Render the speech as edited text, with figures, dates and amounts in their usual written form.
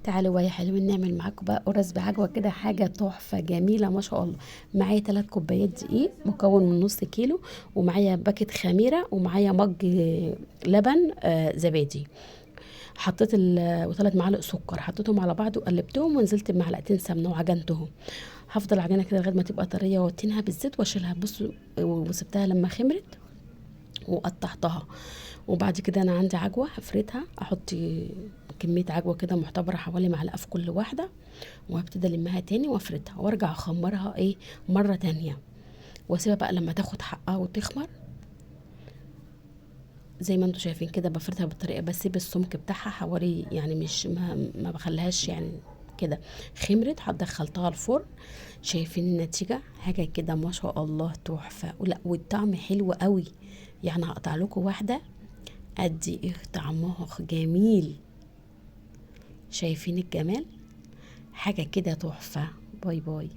تعالوا بقى يا حلوين نعمل معاكم بقى قرص بعجوه كده، حاجة تحفة جميلة ما شاء الله. معايا 3 كوبايات دقيق مكون من نص كيلو، ومعايا باكت خميره، ومعايا مج لبن زبادي، حطيت وثلاث معالق سكر، حطيتهم على بعض وقلبتهم، ونزلت بمعلقتين سمنه وعجنتهم. هفضل عجينه كده لغاية ما تبقى طرية، واتنها بالزيت واشيلها. بصوا، وسبتها لما خمرت وقطعتها. وبعد كده انا عندي عجوه هفردها، احط كمية عجوه كده معتبره حوالي معلقه في كل واحدة، وهبتدي المها تاني وافردها وارجع اخمرها مرة تانية، واسيبها بقى لما تاخد حقها وتخمر. زي ما انتم شايفين كده بفردها بالطريقة، بسيب السمك بتاعها حوالي يعني مش ما بخليهاش يعني كده. خمرت، دخلتها الفرن، شايفين النتيجة؟ حاجة كده ما شاء الله تحفة، ولا والطعم حلو قوي. هقطع لكم واحدة قد ايه طعمها جميل، شايفين الجمال؟ حاجة كده تحفة. باي باي.